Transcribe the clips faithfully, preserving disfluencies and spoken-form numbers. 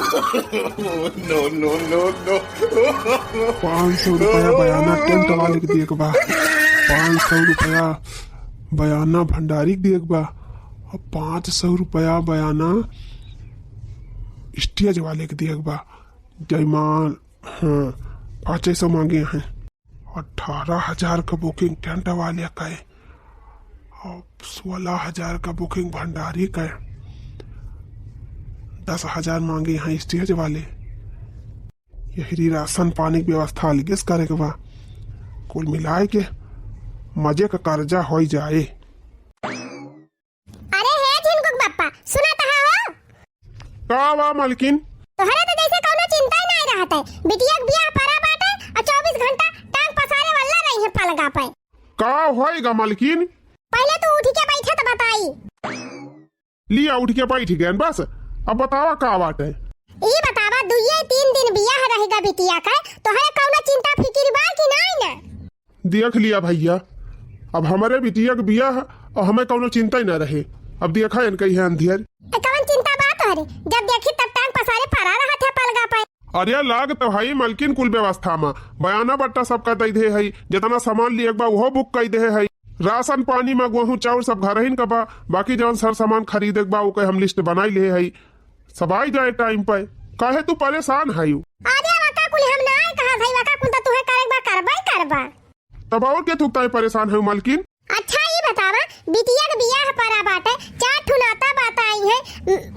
No, no, no, no। पाँच सौ रुपया बयाना टेंट वाले के दिए के बा, पाँच सौ रुपया बयाना भंडारी के दिए के बा, और पाँच सौ रुपया बयाना स्टेज वाले के दिए के बा। जयमाल, हाँ, पाँचे सौ मांगे हैं। अठारह हजार का बुकिंग टेंट वाले का है, और सोलह हजार का बुकिंग भंडारी का है, दस हजार मांगे हैं स्टेज वाले। यही राशन पानी की व्यवस्था अलगे से करे के बा। कुल मिलाए के मजे का कर्जा होई जाए। अरे हे झिनकुक बप्पा, सुना तहा हो? का बा मलकिन? तोहरे तो जैसे कौनो चिंता ही नहीं रहत है। बिटिया के बियाह परा बाटे और चउबीस घंटा टांग पसारे वाला रही है पलगा पे। का होएगा मलकिन? पहले तू उठ के बैठे तो बताई। लिया उठ के बैठ गए बस। अब बतावा का बाटे? ई बतावा, दुइये तीन दिन बियाह रहेगा बिटिया का, तोहरे कौनो चिंता फिकिर बा कि नहीं ना? देख लिया भैया, अब हमरे बिटिया के बियाह और हमें कौनो चिंता ही ना रहे। अब देखा इनका यह अंधियर। ए, कौन चिंता बा तोहरे? जब देखी तब टांग पसारे परा रहत है पलगा पे। अरे लाग तो हई मलकिन कुल व्यवस्था मा, बयाना बट्टा सब कर दे दे हई, जितना सामान लिए के बा उहो बुक कर दे हई। राशन पानी मा गेहूं चाउर सब घरहिन का बा, बाकी जौन सर सामान खरीदे के बा ओके हम लिस्ट बनाई ले हई। सब आई जाए टाइम पे, काहे तू परेशान हयू? अरे वका कुल हम ना कहा भाई, वका कुल तो तुहे करे के बा, करबे करबा। तब और के थुकता है परेशान है मलकिन? अच्छा ई बतावा, बिटिया के बियाह परा बाटे, चार ठो नाता बात आई है,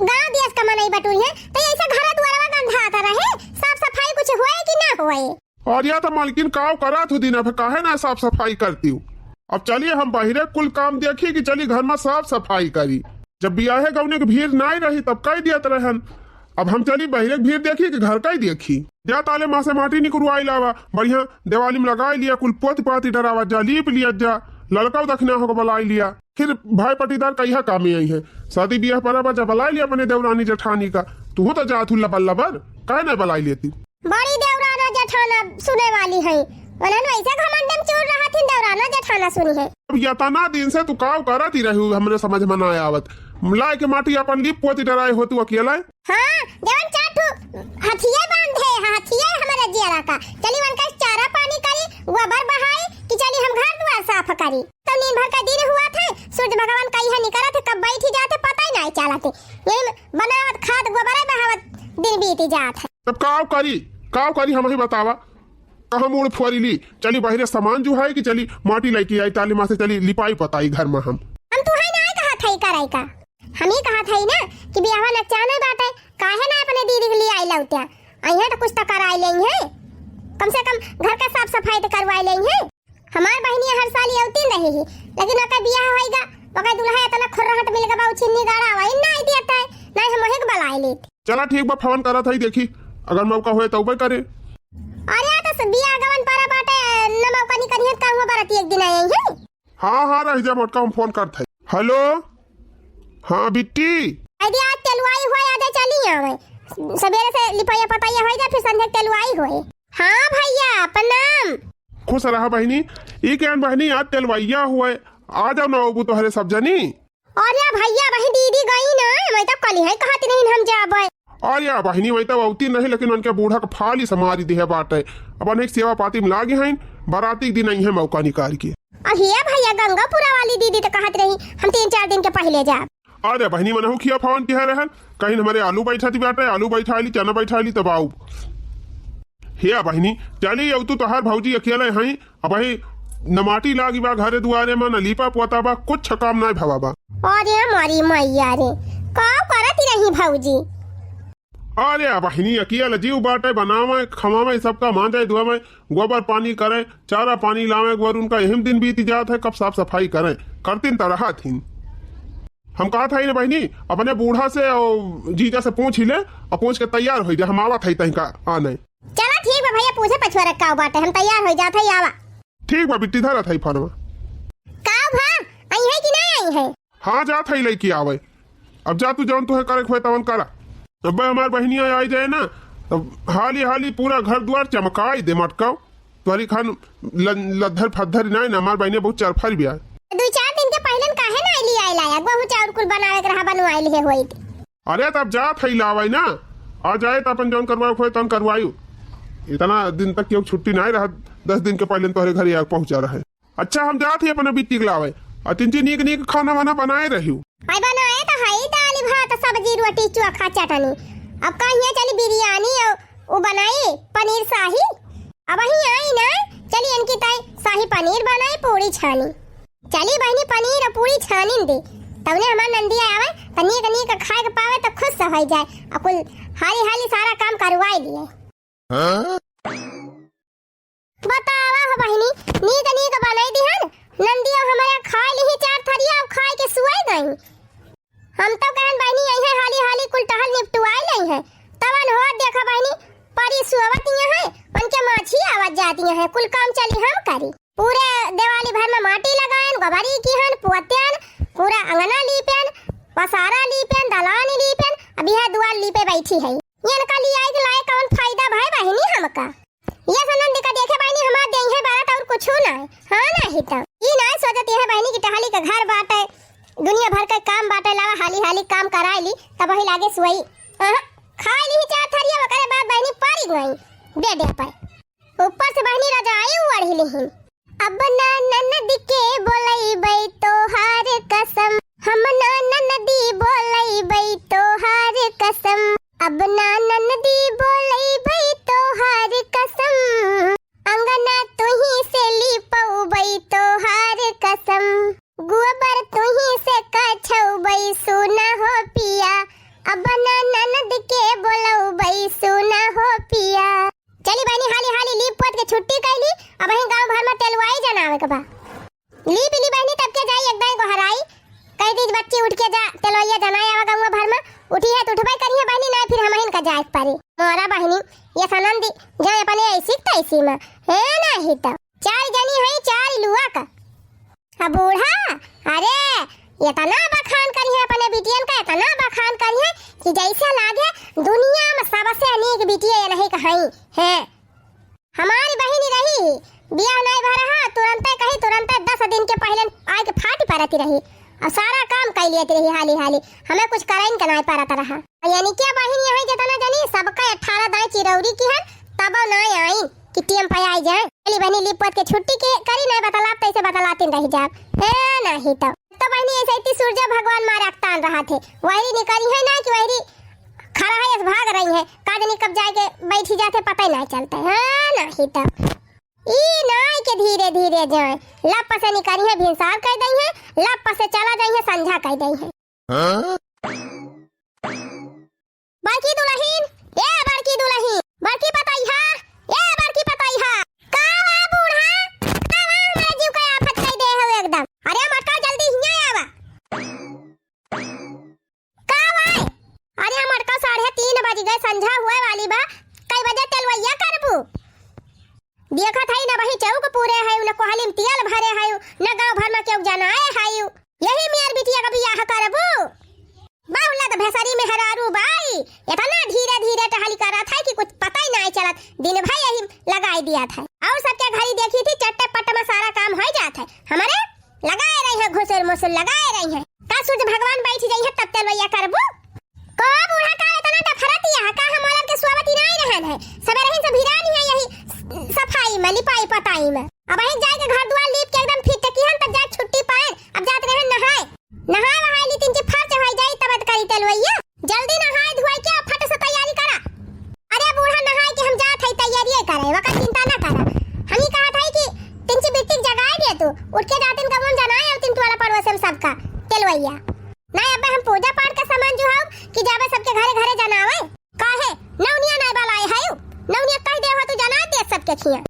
गांव देश का मनई बटुई है, तो ऐसे घर दुआरवा गंधात रहे, साफ सफाई कुछ होए कि ना होए? और या तो मलकिन काव करा थू दिन, अब काहे ना साफ सफाई करती हूँ? अब चलिए हम बहिरे कुल काम देखी कि चली घर में साफ सफाई करी। जब बियाहे गौने के भीड़ नाई रही तब कह दियत रहन, अब हम चली बहिरे के भीड़ देखी कि घर का ही देखी। जा ताले माँ से माटी निकुरवाई लावा, बढ़िया दिवाली में लगाई लिया, कुल पोत पाती डरावा जा, लीप लिया जा, लड़का दखिना होकर बुलाई लिया, फिर भाई पटीदार कहिया कामे आई है। शादी बियाह पर बा, जा बुलाई लिया अपने देवरानी जेठानी का। तू तो जात हूँ लबर लबर, काहे ना बुलाई लेती? बड़ी देवराना जेठाना सुने वाली है, उन्हन वैसे घमंड में चूर रहा थी, देवराना जेठाना सुनी है। अब यतना दिन से तू काव करत ही रहू, हमरे समझ में ना आवत। लाए के माटी अपन लीप पोती डराए हो तू अकेला। हाँ, जवन चार ठो हथिये बांधे, हथिये हमरे जियरा का। चली उनका चारा पानी करी, गोबर बहाई कि चली हम घर दुआर साफ करी। तो नींद भर का दिन हुआ था, सूरज भगवान कहिया निकलत है, कब बैठी जात है, पता ही नहीं चलत है। यही बनावत खात गोबरे बहावत दिन बीती जात है। तब काव करी, काव करी हम ही बतावा। कहाँ मूड़ फोरी ली? चली बहिरे सामान जो है कि चली माटी लेके आई, ताली माँ से चली लिपाई पताई घर में हम। हम तुहे ना कहा था ई करे का, हम ही कहा था ना कि बियाहवा नचाने बाटे, काहे ना अपने दीदी के लिए आई लौटिया। अइहे तो कुछ तो कराई लेइहे, कम से कम घर का साफ सफाई तो करवाई लेइहे। हमार बहिनिया हर साल अउतीन रही ही, लेकिन ओकर बियाह होइगा, ओकर दुल्हा इतना खुर्रहट मिल गबा, उ छिन्नी गाड़ा वही ना आई दिया तय, नहीं हम वही के बुलाई लेत। चला ठीक बा, फोन करत हई, देखी अगर मौका होए तौबे करे। अरे तो स-, बियाह गवन परा बाटे, न मौका निकलिए, का हुआ बराती एक दिन आई है। हाँ हाँ रह जा मोटका, हम फोन करत हई। हेलो, हाँ बिट्टी। अरे आज तेलुआई हुआ, यादे चली आवे, सवेरे से लिपाइया पताइया हो जा, फिर संध्या के तेलुआई होए। हाँ भैया प्रणाम। खुश रहा बहिनी। ई केन बहिनी, आज तेलवैया हुए, आ जाओ ना अबू तोहरे सब जनी। अरे भैया वही दीदी गई ना, मैं तो कल ही कहत नहीं हम जाबे। अरे बहिनी, वही तो अवती नहीं, लेकिन उनके बूढ़ा के फाली से मारी दिहे बाटे। अब अनेक सेवा पाती में लागे हैं, बराती के दिन आई है मौका निकाल के। अरे भैया गंगापुरा वाली दीदी तो कहत रही हम तीन चार दिन के पहले जाब। अरे बहिनी, मनहु खिया फोन किहे रहन, कहीं हमारे आलू बैठा थी बाटे, आलू बैठा ली, चना बैठा ली, तब आऊ। हे बहिनी, चली अब तू तोहार भौजी अकेले हई, अब ही न माटी लागी बा घरे दुआरे में, न लीपा पोता बा, कुछ काम नाय भवा बा। अरे मारी मैया रे, का करत रही भौजी? अरे बहिनी, अकेले जीव बाटे, बनावे, खवावे, सबका मांजे, धोवे, गोबर पानी करे, चारा पानी लावे, गोर उनका यही में दिन बीत जात है, कब साफ सफाई करे, करतीन त रहा थीन। हम कहा था ना बहिनी, अपने बूढ़ा से और जीजा से पूछ ही ले, और पूछ के तैयार हो जा, हम आवत है तहीं का आने। चला ठीक बा भैया, पूछे पछुआ रखा बाटे, हम तैयार हो जात है, आवा। ठीक बा बिट्टी, धरत है फोनवा। का भा, आई है कि नहीं आई है? हाँ जात है लेके आवे। अब जा तू जौन तुहे करे के होए तवन करा। अब हमार बहिनिया आई जाए ना, तब हाली हाली पूरा घर दुआर चमकाई दे मटकाओ। तोहरी खान ल-, लद्धर फद्धर ना है ना, हमार बहिनिया बहुत चरफर भी आए। दो चार दिन के पहले काहे ना आइली आइला या? गेहूं चाउर कुल बनावे के रहा, बनवाई लिए होई। अरे तब जात है लावे ना, आ जाए त अपन जौन करवाए होए तौन करवायु। इतना दिन तक केहू छुट्टी नाहीं रहत, दस दिन के पहिले तोहरे घरे आके पहुँचा रहे। अच्छा, हम जात ही अपने बिट्टी के लावे, अउर तिनची नीक नीक खाना वाना बनाए रहियो। आई बनाए त हई दाल भात सब्जी रोटी चोखा चटनी। अब कहिए चली बिरयानी अउ उ बनाई पनीर शाही। अबहीं आई ना, चली इनकी ताई शाही पनीर बनाई पूड़ी छानी। चली बहिनी पनीर अउ पूड़ी छानिन दे, तउने हमार नंदिया आवे त नीक नीक खाए के पावे त खुश होइ जाए। अउ कुल हाली हाली सारा काम करवाए लिए। बतावा हो बहिनी, नीक नीक बनाई दिहन, नंदिया हमरे खाए लिही चार थरिया अउ खाए के सुआई गई। हम तो कहन बहिनी यही हाली हाली कुल टहल निपटुआई लई है, तवन हो देखा बहिनी परी सुअवत यहाँ है, उनके माछी आवत जाती है, कुल काम चली हम करी। पूरे दिवाली भर में माटी लगायन, गोबरी किहन, पोत्यन, पूरा अंगना लीपन, पसारा लीपन, दलान लीपन, अब यह दुआर लीपे बैठी है। इनका लियाई के लाए कौन फायदा भाई बहिनी हमका? ये सनंद का देखे बहिनी हमार देही है बारत अउर कुछू ना है। हाँ ना ही तो। ई ना सोचत यह बहिनी की टहली के घर बाटे, दुनिया भर के काम बाटे, लावा हाली हाली काम कराए ली, तब वही लागे सुई। अहाँ, खाए ली चार थरिया, ओकरे बाद बहिनी पारी गई बेडे पर। ऊपर से बहिनी रजाई ओढ़ लिहिन। अब ना ननद के बोलैबै तोहार कसम, हम ना ननदी बोलैबै तोहार कसम। अब ना ननदी बोलैबै तोहार कसम, अंगना तुही से लिपौबै तोहार कसम, गोबर तुही से कछौबै सुना हो पिया, अब ना ननद के बोलौबै सुना हो पिया। चली बहिनी हाली हाली लीप पोत के छुट्टी कैली, अबहीं गाँव भर में तेलवाई जनावे के बा। लीप ली बहिनी तब के जाई एक दाई गोहराई, कह दी बच्ची उठ के जा तेलवैया जनाए आवा गाँव भर में, उठी है तो उठबै करिहे बहिनी, ना फिर हमहिन का जाए के परी। मोरा बहिनी ये सनंदी जाए अपने ऐसी के तैसी में, है ना ही तो। चार जनी है चार लुआ का। अब बूढ़ा, अरे, इतना बखान करिहे अपने बिटियन का, इतना बखान करिहे कि जैसे लागे दुनिया में सबसे नीक बिटिया ये नहीं कहाई है। हमारी बहिनी रही, बियाह नहीं भरा हा, तुरंते कही, तुरंते दस दिन के पहिले आए के फाटी परती रही और सारा काम कर लेती रही हाली हाली, हमें कुछ करइन के नहीं परत रहा। यानी क्या बहिनी है जितना जनी सबका अठारह दाई चिरौरी किहन, तब ना आई कि टीएम पे आई जाए। चली बहिनी लिपत के छुट्टी के करी, नहीं बतलाब तैसे बतलातीन रह जाब। है नहीं तो, तो बहिनी ऐसे इतनी सूरज भगवान मारे अकतान रहा थे, वही निकली है ना कि वही खड़ा है, भाग रही है, का जनी कब जाए के बैठी जाते पता ही नहीं चलता है। हाँ नहीं तो, ई नाई के धीरे धीरे जाए, लप से निकली है, भिनसार कर दई है, लप से चला जाई है, संझा कर दई है। हाँ? बड़की दुलहिन, ए बड़की दुलहिन, बड़की पतैहा, ए बड़की पतैहा। का बा बूढ़ा? का बा, हमरे जीव के आफत कई दे हो एकदम। अरे मटका जल्दी हियां आवा। का बा? अरे मटका साढ़े तीन बज गए, संझा हुए वाली बा। कई बजे तेलवैया करबू? देखत हई न वही चौक पूरे है, न कोहली में तेल भरे है, न गांव भर में केहू जनाए है। यही मेर बिटिया का बियाह करबू? बाहुला तो भेसरी मेहरारू बाई, इतना धीरे धीरे टहली करत है कि कुछ पता ही नहीं चलत। दिन भर यही लगाई दिया था और सबके घरी देखी थी चट्टे पट्ट में सारा काम हो जात है। हमारे लगाए रही है घुसुर मुसुर लगाए रही है। का सूरज भगवान बैठ जाई है तब तेलवैया करबू? का बूढ़ा का इतना डफरतिया है? का हम औरत के सोवती नहीं रहन है? सबे रहिन से भिरानी है यही सफाई में, लिपाई पताई में। अब वहीं जाए के घर दुआर लीप के एकदम फिट किहन तब जाए छुट्टी पाए। अब जात रहन नहाए। नहाए वहाए ली तीन ची फर्च हो जाई तब करी तेलवैया। जल्दी नहाए धोए के फट से तैयारी करा। अरे बूढ़ा नहाए के हम जात है तैयारी करे, वका चिंता ना करा। हम ही कहत है कि तीन ची बिट्टी जगाए दे तू। उठ के जातिन कबून जनाए और तीन टोला पड़ोस में सबका तेलवैया। ना अबे हम पूजा पाठ का सामान जो हौ कि जाबे सबके घरे घरे जनावे। काहे? नौनिया नाय बलाए हयू। नौनिया कह दे हो तू जना दे सबके खिया।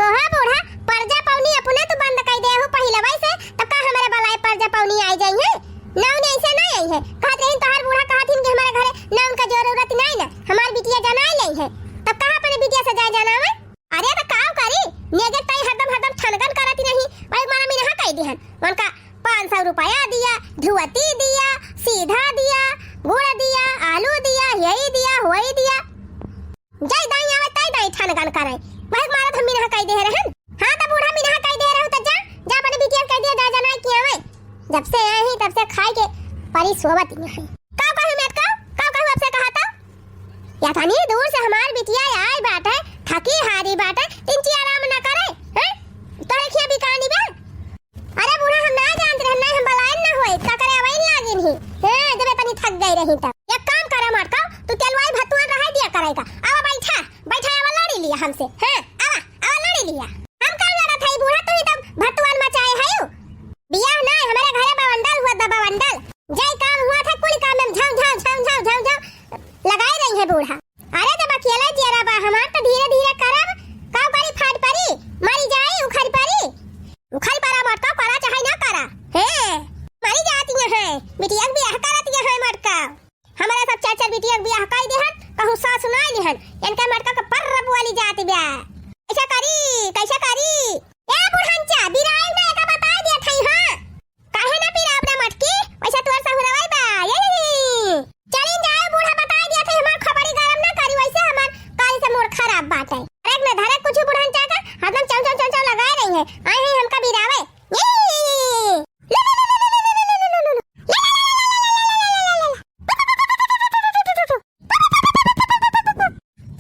कहा बूढ़ा, परजा पौनी अपने तू बंद कह दे हो पहिले वैसे, तब का हमारे बलाए परजा पौनी आई जाई है? नौनिया ऐसे नहीं आई है। कहत रही तोहार बूढ़ा कहत हिन कि हमारे घरे ना उनका जरूरत नहीं ना, हमार बिटिया जनाए ले है। तब कहा अपने बिटिया से जाए जनावे? अरे तो काव करी, नेगे ताई हरदम हरदम छनगन करत रही, भाई मारा मिनहा कह दिहन, उनका पाँच सौ रुपया दिया, धुवती दिया, सीधा दिया, गुड़ दिया, आलू दिया, यही दिया, वही दिया। जय दाई आवे ताई दाई छनगन करे, वही मारा हम मिनहा कह दे रहन। हाँ तो बूढ़ा मिनहा कह दे रहू तो जा, जा अपने बिटिया कह दिया जा जनाए कि आवे। जब से आए ही तब से खाए के परी सोवत ही है। काव कहू मैं काव, काव कहू आपसे कहा था? या तनी दूर से हमार बिटिया आए बाटे, थकी हारी बाटे, तिनची आराम ना करे, हैं? तोरे खिया बिकानी बा? अरे बूढ़ा, हम ना जानत रहन, नहीं हम बलायन ना होई, का करे अबइन लागिन ही। हैं, जबे तनी थक गई रही तब। एक काम करा मोटका, तू तेलवाई भतुआन रहाई दिया करेगा। आवा बैठा, बैठा, आवा लड़ी लिया हमसे। हैं, आवा, आवा लड़ी लिया। हम काम लड़त हई बूढ़ा, तू ही तब भतुआन मचाए हयू। बियाह ना, हमरे घरे बवंडल हुआ द बवंडल। जय काम हुआ था, कुल काम में झाऊ, झाऊ, झाऊ, झाऊ, झाऊ, झाऊ लगाए रही है बूढ़ा। अरे जब अकेला जियरा बा हमार, तो धीरे धीरे करब। काव करी, फाट परी, मरी जाई, उखड़ परी। उखड़ परा मत, काव करा चाहे ना करा। हे, मरी जाती है, बिटिया के बियाह करती है मटका। हमारा सब चार चार बिटिया के बियाह कर देहन, कहूँ सास सुनाई लिहन, इनका मटका के पर्र बोली जाती बा। कैसे करी, कैसे करी? ए बुढ़नचा, बिराई ना, एका बताई दिया थई, हाँ। काहे ना पिराब ना मटकी, वैसे तोर सहुरवाई बा। ये, ये, ये। चलिन जाए, बूढ़ा बताई दिया थे, हमार खोपड़ी गरम ना करी, वैसे हमार काल से मूड खराब बाटे। अरे ना धरे कुछ बुढ़नचा का, हरदम चौ, चौ, चौ, चौ लगाए रही है। आए हैं हमका बिरावे। ये, ये, ये, ये, ये।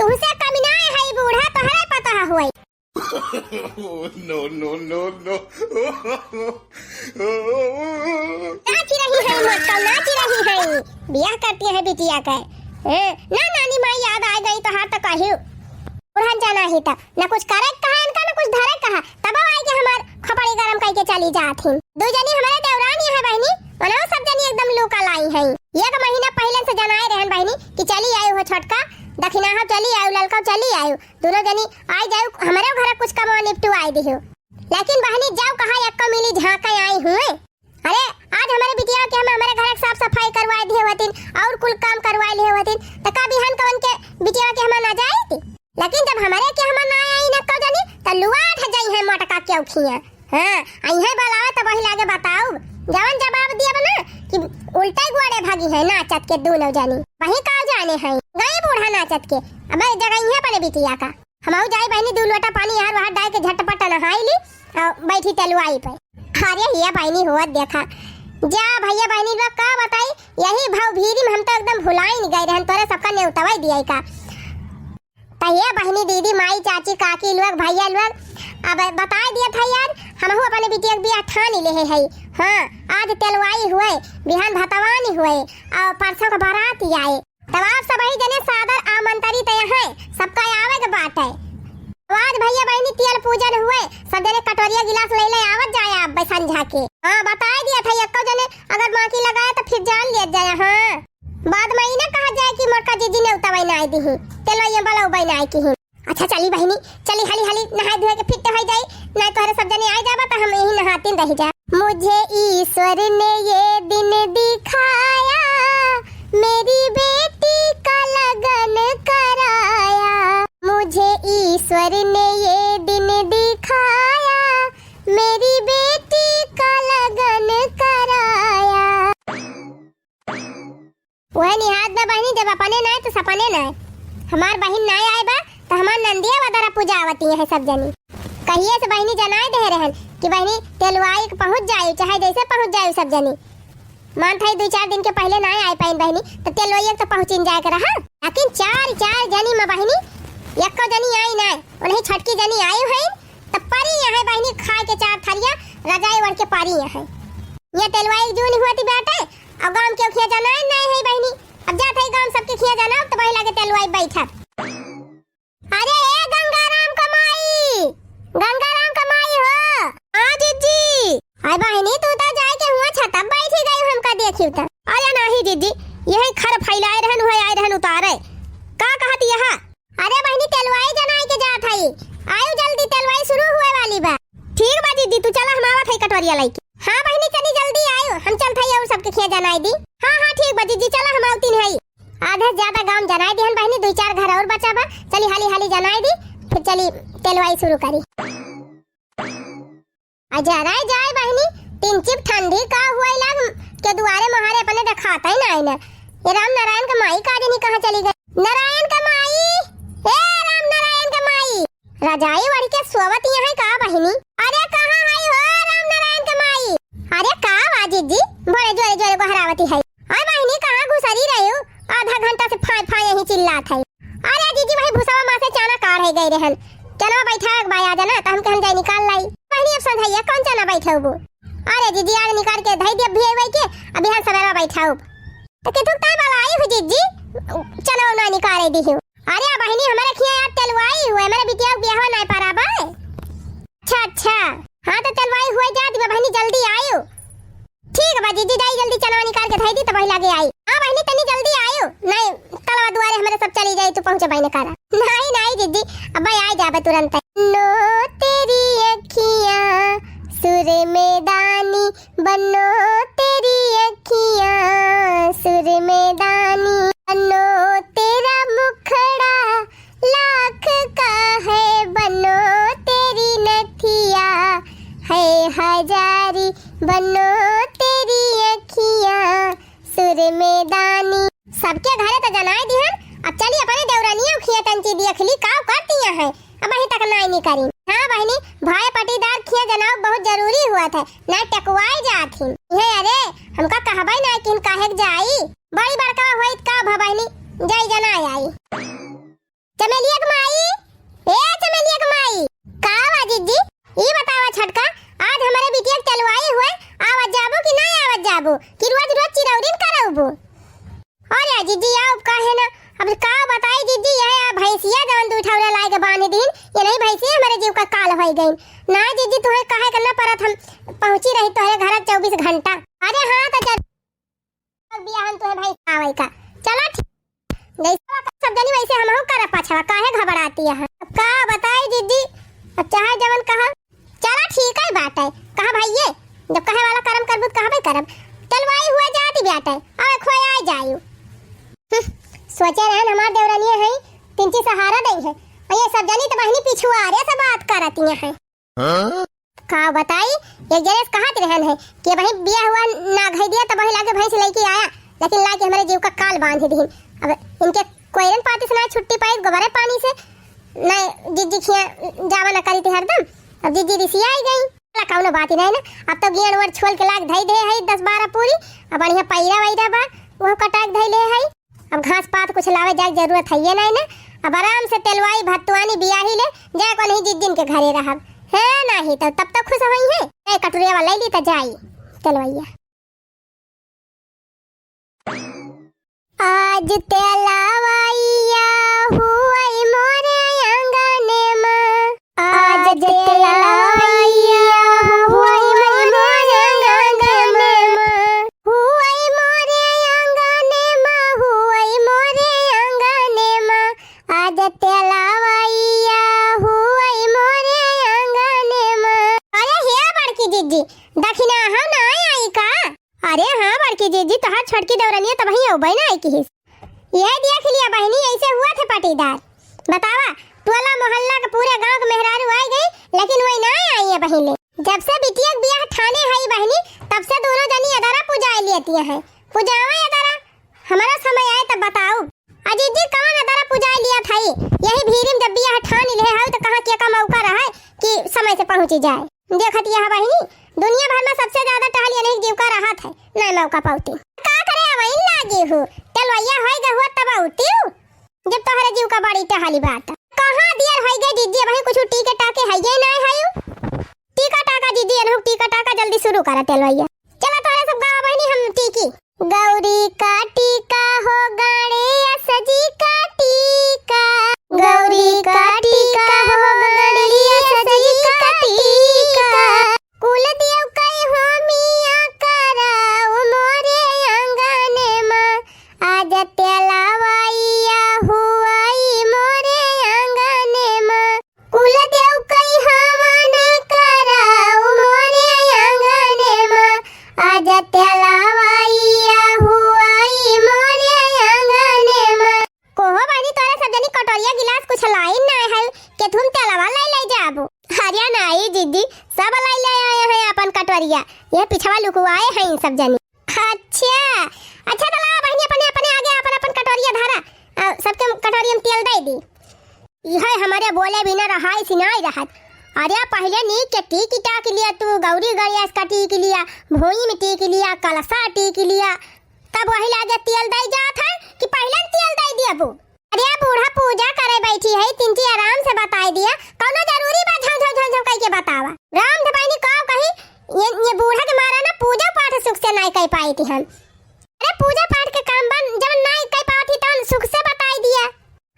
तुमसे कमी ना है, है बूढ़ा, तोहरे पता हुई। No, no, no, no। नाची रही है मटका, नाची रही है। बियाह करती है बिटिया का। ए, ना नानी माई याद आ गई तो हाथ तो कहियो। बुढ़नचा ही था, ना कुछ करे कहा इनका, ना कुछ धरे कहा। तब आई के हमार खोपड़ी गरम करके चली जात ही। दो जनी हमारे देवरानी है बहनी, उन्हों सब जनी एकदम लूका लाई है। एक महीना पहले से जनाए रहन बहनी कि चली आयु हो छोटका, दखिनाहा चली आयु, ललका चली आयु। दोनों जनी आई जायु, हमरे घर कुछ कमवा निपटुआई दिहु। लेकिन बहनी जाऊ कहा एक्को मिली झांका आई हुए। अरे आज हमारे बिटिया के हम हमारे घर के साफ सफाई करवाए दिए होतिन और कुल काम करवाए लिए होतिन, तो का बिहान कवन के बिटिया के हम ना जाई थी? लेकिन जब हमारे के हम ना आई न कौ जनी, तो लुआ ठ जाई है मटका के औखियां। हाँ, आई है बोलावे तो वही लागे बताऊ। जवन जवाब दिया बना कि उल्टा ही गोड़े भागी है नाचत के दोनों जनी। वही का जाने है, गई बूढ़ा नाचत के। अब जगह ही है अपने बिटिया का। हमहू जाई बहनी, दू लोटा पानी यार वहाँ डाल के झटपट नहाई ली और बैठी तेलुआई पे। अरे हिया बहनी होत देखा, जा भैया बहनी लोग का बताई, यही भाव भीरी में हम तो एकदम भुलाइन गए रहन, तोरे सबका नेउतवै दिया का। तो ये बहनी, दीदी, माई, चाची, काकी लोग, भैया लोग, अब बताए दिया था यार, हमहू अपने बिटिया के बियाह ठानी लेहे है। हाँ, आज तेलुआई हुए, बिहान भतवानी हुए और परसों का बारात आए। तब आप सबही जने सादर आमंत्रित हैं, सबका आवे के बाटे। आज भैया बहिनी तेल पूजन हुए, सब जने कटोरिया गिलास ले ले आवत जाए आप संझा के। हाँ, बताए दिया था, एक्को जने अगर बाकी लगाए तो फिर जान लिया जाए। हाँ, बाद में ई ना कहा जाए कि मोटका जीजी नेउतवै नाई दिही, तेलवैया बलौबै नाई किही। अच्छा चली बहिनी, चली हाली हाली नहाए धोए के फिट हो जाई, नहीं तोहरे सब जने आ जाबा तो हम यही नहातिन रह जा। मुझे ईश्वर ने ये दिन दिखाया, मेरी बेटी का लगन कराया। मुझे ईश्वर ने ये दिन दिखाया, मेरी बेटी का लगन कराया। वह निहात बा बहिनी, जब अपने नाय तो सपने नाय। हमार बहिन नाय आए बा तो हमार नंदिया वदरा पूजा आवती है सब जनी। कहिए से बहिनी जनाए दे रहन कि बहिनी तेलुआई के पहुँच जायु, चाहे जैसे पहुँच जायु सब जनी। मान था दो चार दिन के पहले नाय आए पाइन बहिनी, तो तेलुआई तो पहुँचिन जाए के रहा। लेकिन चार, चार जनी में बहिनी एक्को जनी आई नाय, उन्हीं छोटकी जनी आई है तो परी यहाँ बहिनी खाए के चार थरिया रजाई ओढ़ के परी यहाँ। ये तेलुआई जून हुआ थी बेटे, अब गांव के खिया जाना है, नहीं है बहिनी। अब जात है गांव सबके खिया जाना, तो वही लागे तेलुआई बैठा। अरे ए गंगाराम का माई, गंगाराम का माई हो। हाँ जीजी। हाय बहिनी, तू तो जाए के हुआ छतप बैठी गई, हमका देखियो तो। अरे नाही जीजी, यही खर फैलाए रहन, हुए आए रहन उतारे। का कहत यहा? अरे बहिनी, तेलवाई जनाई के जात हई, आयु जल्दी, तेलवाई शुरू हुए वाली बा। ठीक बा दीदी, तू चला, हम आवत हई कटोरिया लइके। हाँ बहिनी, चली जल्दी आयु, हम चलत हई और सबके खिया जनाई दी। हाँ, हाँ, ठीक बा दीदी, चला, हम आवतिन हई। आधे से ज्यादा गांव जनाई दिहन बहिनी, दो चार घर और बचा बा, चली हाली हाली जनाई दी, फिर चली तेलवाई शुरू करी। आ जराए जाए बहिनी, तिनचिप ठंडी का हुए लाग के दुआरे महारे अपने देखाता ही ना है ना। ये राम नारायण का माई का जनी कहाँ चली गई? नारायण का माई, ए राम नारायण का माई, रजाई ओढ़ के सोवत यहाँ का बहिनी? अरे कहाँ है हो राम नारायण का माई? अरे का बा जीजी, बड़े जोरे जोरे गोहरावती है। अरे बहिनी कहाँ घुसरी रही हो? आधा घंटा से फाय फाय यहीं चिल्लात है। फुसवा माँ से चना काढ़े गई रहन। चनवा बैठावे के बा आज ना, त हम कहन जाई निकाल लाई। बहिनी अब संझैया कौन चना बैठउबू? अरे जिज्जी, आज निकाल के धई दिया भियई के, अब बिहान सवेरा बैठाउब। त केथू ताई वाला आई हु जिज्जी, चनवा ना निकाले दिहु। अरे बहिनी, हमरे खिया यार तेलवाई हुए, हमरे बिटिया के बियाहवा नाई पारा बा। अच्छा, अच्छा। हाँ, त तेलवाई हुए जात बा बहिनी, जल्दी आयु। ठीक बा जिज्जी, जाई जल्दी चनवा निकाल के धई दी, तब वही लागे आई। हाँ बहिनी, तनी जल्दी आयु, नाई कलवा दुआरे हमरे सब चली जाई, तू पहुँचे बहिनी करा। नाई, नाई जिज्जी, अब आई जाबे तुरंत। बनो तेरी अखियाँ सुर में दानी, बनो तेरी अखियाँ सुर में दानी, बनो तेरा मुखड़ा लाख का है, बनो तेरी नथिया है हजारी, बनो तेरी अखियाँ सुर में दानी। सबके घरे त जनाई दिहन, अब चली अपने देवरनिया खिया तंची दिया खिली, काव करती हैं, अब अभी तक नाई निकरी। हाँ बहिनी, भाई पटीदार खिया जनाव बहुत जरूरी हुआ था, ना टकवाई जात ही। हे अरे, हमका कहबे ना किन काहे के जाई, बड़ी बड़का होइत का भा बहिनी, जाई जनाई आई। चमेलिया के माई, ए चमेलिया के माई, का बा जिज्जी? ई बतावा छोटका, आज हमरे बिटिया के चलवाई हुए, आवत जाबू कि नाई आवत जाबू, कि रोज रोज चिरौरिन करउबू? अरे जिज्जी, आउब काहे ना, अब का बताई जिज्जी, यह आ भैंसिया जवन दू ठौरा लाए के बांध दीन, ये नहीं भैंसिया हमरे जीव का काल होई गईन। ना जिज्जी, तुहे काहे करना परत, हम पहुँची रही तोहरे घर चउबीस घंटा। अरे हाँ, त चल बियाहन तुहे भाई आवई का। चला ठीक। जैसे सब जनी वैसे हमहू करब पछवा, काहे घबराती है? अब का बताई जिज्जी, अब चाहे जवन कहा। चला ठीक है बात है, कहा भाई ये, जब कहे वाला करम करबू त कहबे करब। चलवाई हुआ जाती बात है, अब एक होए आए जायू। हम्म, सोचे रहन हमार देवरनिया है, तिनची सहारा दई है, और ये सब जनी तो बहिनी पिछुआरे से बात करती हैं। हाँ? का बताई, एक जने से कहत रहन है कि भाई बिया हुआ ना घई दिया, तब वही लागे भैंस लेके आया, लेकिन लाके हमरे जीव का काल बांध दीन। अब इनके कोयरन पाती से ना छुट्टी पाई, गोबरे पानी से ना जिज्जी खिया जावा ना करी थी हरदम। अब जिज्जी रिसिया आई गई, बोला कौनो बात ही नहीं ना। अब तो गियन वर छोल के लाग धई दे है दस बारह पूरी, अब बढ़िया पैरा वैरा बा, वो कटाक धई ले है। अब घास पात कुछ लावे जाए के जरूरत है ये नहीं ना। अब आराम से तेलवाई भत्तुआनी बियाही ले जाए को नहीं जिज्जिन के घरे रहब। है नहीं तो तब तो खुश होई है। ए कटुरिया वाला ले ली तो जाई तेलवैया। आज तेलवैया हुई मोरे आंगन मा, आज तेलवैया हुई मोरे आंगन मा, हुई मोरे आंगन मा, हुई मोरे आंगन मा, आज तेलवैया हुई मोरे आंगन मा। अरे हे बड़की जिज्जी, दखिना हम ना आई का? अरे हाँ बड़की जिज्जी, तोहार छोटकी देवरनिया तबही अउबे ना आई किहिस। यह देख लिया बहिनी, ऐसे हुआ थे पाटीदार। बतावा, टोला मोहल्ला के पूरे गांव के मेहरारू आई गई, लेकिन वही ना आई है बहिनी। जब से बिटिया के बियाह ठाने हई बहिनी, तब से दोनों जनी अदरा पुजाए लियतिया हैं। पुजावा अदरा, हमारा समय आए तब बताऊ। अजी जी, कवन अदरा पुजाए लिया था? यही भीरी में जब बियाह ठान ले हऊ तो कहाँ के का मौका रहा है कि समय से पहुँची जाए। देखत यह बहिनी, दुनिया भर में सबसे ज्यादा टहलियन ही जीव का रहत है, नहीं मौका पावती। का करे अब इन लागी हूँ, तेलवैया होई गहुआ तब आउती हूँ। जब तोहरे जीव का बड़ी टहली बात, कहाँ दियर होई गए जिज्जी, वही कुछ टीके टाके है ये नहीं है। टीका टाका जिज्जी, अनहु टीका टाका जल्दी शुरू करा तेलवैया। चला तोहरे सब गाँव बहिनी हम टीकी। गौरी का टीका हो गणेश जी का टीका, गौरी का टीका हो गणेश जी का टीका। कुल देव कई होमिया कराऊ मोरे आंगन मा, आज तेलवैया हुई मोरे आंगन मा। कुल देव कई हवन कराऊ मोरे आंगन मा, आज तेलवैया हुई मोरे आंगन मा। कोहो बहिनी, तोरे सब जनी कटोरिया गिलास कुछ लाइन ना है, के तुम तेलवा ले ले जाबू। अरे नाई जिज्जी, सब ले ले आए हैं अपन कटोरिया, ये पिछवा लुकुआए हैं सब जनी। अच्छा, अच्छा, तो ला बहिनी, अपने, अपने आगे अपन, अपन कटोरिया धरा, आ, सबके कटोरिया में तेल दे दी। यह हमारे बोले बिना रहाई सिनाई रहत। अरे पहले नीक के टीकी टाक लिया तू, गौरी गणेश का टीकी लिया, भोई में टीकी लिया, कलसा टीकी लिया, तब वही लागे तेल दे जात है कि पहले तेल दे दिया बू। अरे बूढ़ा पूजा करे बैठी बेटी है, तिनची आराम से बताई दिया, कौनो जरूरी बा झम झम झम झम कइके बतावा। राम धपाइनी का कही, ये, ये बूढ़ा के मारा ना पूजा पाठ सुख से नाई कइ पाई थी हम। अरे पूजा पाठ के काम बन जब नाई कइ पावत ही तवन सुख से बताई दिया।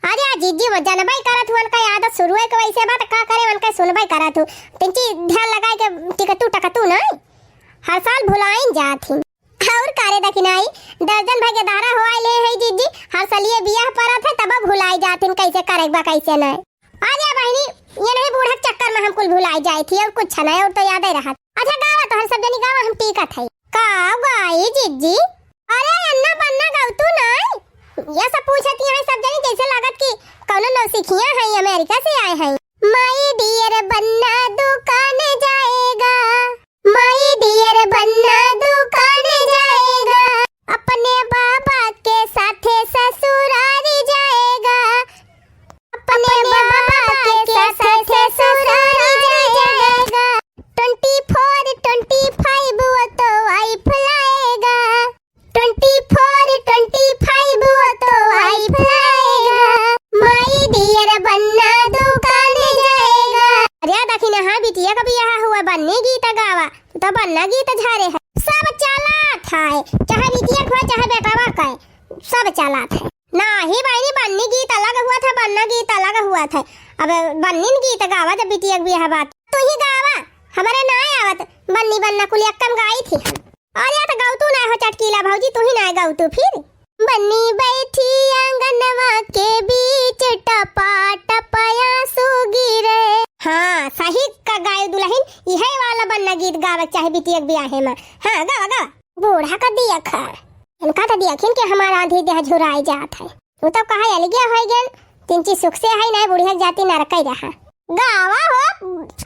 अरे आ जिज्जी वो जनबई करत हूँ, उनका आदत शुरू है कि वैसे बात का करे, उनका सुनबई करत हूँ। तिनची ध्यान लगाए के टिकतू टकतू नाई, हर साल भुलाइन जात ही। और कारे दखिनाई, दर्जन भर के दहरा हो आइले है जिज्जी, हर साल ये बियाह परत है तब भुलाई जात ही, कैसे करे बा कैसे नाई। अरे बहिनी, ये नहीं बूढ़ा के चक्कर में हम कुल भुलाई जाए थी और कुछ नहीं, और तो याद ही रहा। अच्छा गावा तो हम सब जनी गावा, हम टीकत है। का गाई जिज्जी? अरे अन्ना बन्ना गवतू नाई? ये सब पूछत यहाँ सब जनी जैसे लागत कि कौनो नौसिखिया है, अमेरिका से आए हैं। My dear बन्ना दुकान जाएगा, My dear बन्ना दुकान जाएगा, अपने बाबा के साथे ससुरारी जाएगा, अपने बाबा के साथे ससुरारी जाएगा। Twenty four twenty five वो तो wife लाएगा, twenty four twenty five वो तो wife लाएगा, My dear बन्ना दुकान जाएगा। अरे दखिना, हाँ बिटिया का बियाह हुआ, बन्नी गीत गावा, तू तो बन्ना गीत झारे है। सब चलात है, चाहे बिटिया का हो, चाहे बेटवा का, सब चलात है। नाही बहिनी, बन्नी गीत अलग हुआ था, बन्ना गीत अलग हुआ था। अब बन्नी न गीत गावा जब बिटिया के बियाह बात। तू ही गावा, हमारे ना आवत, बन्नी बन्ना कुल यक्कम गाई थी हम। अरे तो गवतू ना हो चटकीला भौजी, तू ही ना गवतू फिर। बन्नी बैठी आंगनवा के बीच, टपा टप आंसू गिरे। हाँ, सही का गायो दुल्हन, इहे वाला बन्ना गीत गावे के चाहे बिटिया के बियाहे में। हाँ, गावा, गावा। बूढ़ा का दिया खा। इनका तो देखिन कि हमारा आधी देह झुराई जात है। वो तो कहा अलगिया होई गन, तिनची सुख से है ना, बुढ़िया के जाति नरकई रहा। गावा हो,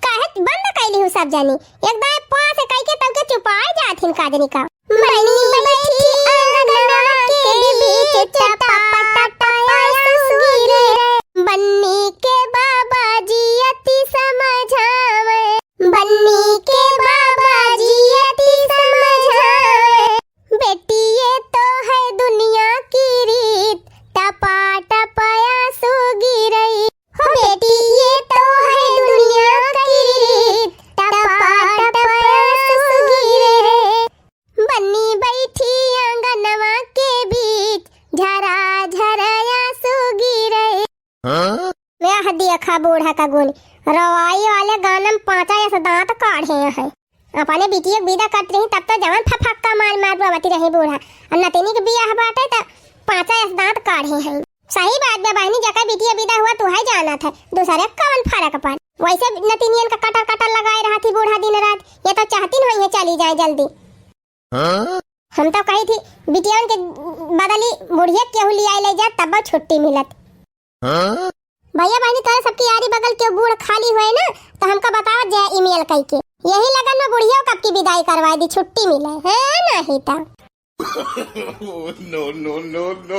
काहे बंद कैली हूँ सब जानी? एक दाएं पाँच कई के तब के चुपाए जात हिन काजनी का। बन्नी बैठी आंगनवा के बीच, टपा टप आंसू गिरे। बन्नी के बाबा जी अति समझावे। बन्नी के बाबा जी अति समझावे। बेटी ये तो है दुनिया की रीत, टपा टप आंसू गिरे। हो बेटी ये तो है दुनिया की रीत, टपा टप आंसू गिरे। बन्नी बैठी आंगनवा के बीच, झरा झरा आंसू गिरे। हाँ? मैं हदिया खा बूढ़ा का गुण, रवाई वाले गाना में पांचा ऐसा दांत काढ़े हैं। अपने बिटिया के विदा करत रही तब तो जवन फफक्का मार मार रोवत रही बूढ़ा। और नतिनी के बियाह बाटे त पांचा ऐसा दांत काढ़े हैं। सही बात बा बहिनी, जका बिटिया विदा हुआ तू है जानत है, दूसरे कवन फर्क पड़। वैसे नतिनियन का कटर कटर लगाए रहा थी बूढ़ा दिन रात, ये तो चाहती नहीं है चली जाए जल्दी। हाँ? हम तो कही थी बिटियन के बदली बुढ़िया केहू लियाई ले जा तब छुट्टी मिलत। हाँ? भैया बहिनी तोरे सबकी यारी बगल के बूढ़ खाली हुए ना तो हमका बताओ जा ईमेल कई के। यही लगन में बुढ़िया कब की विदाई करवा दी, छुट्टी मिले है नहीं तो। No, no, no, no।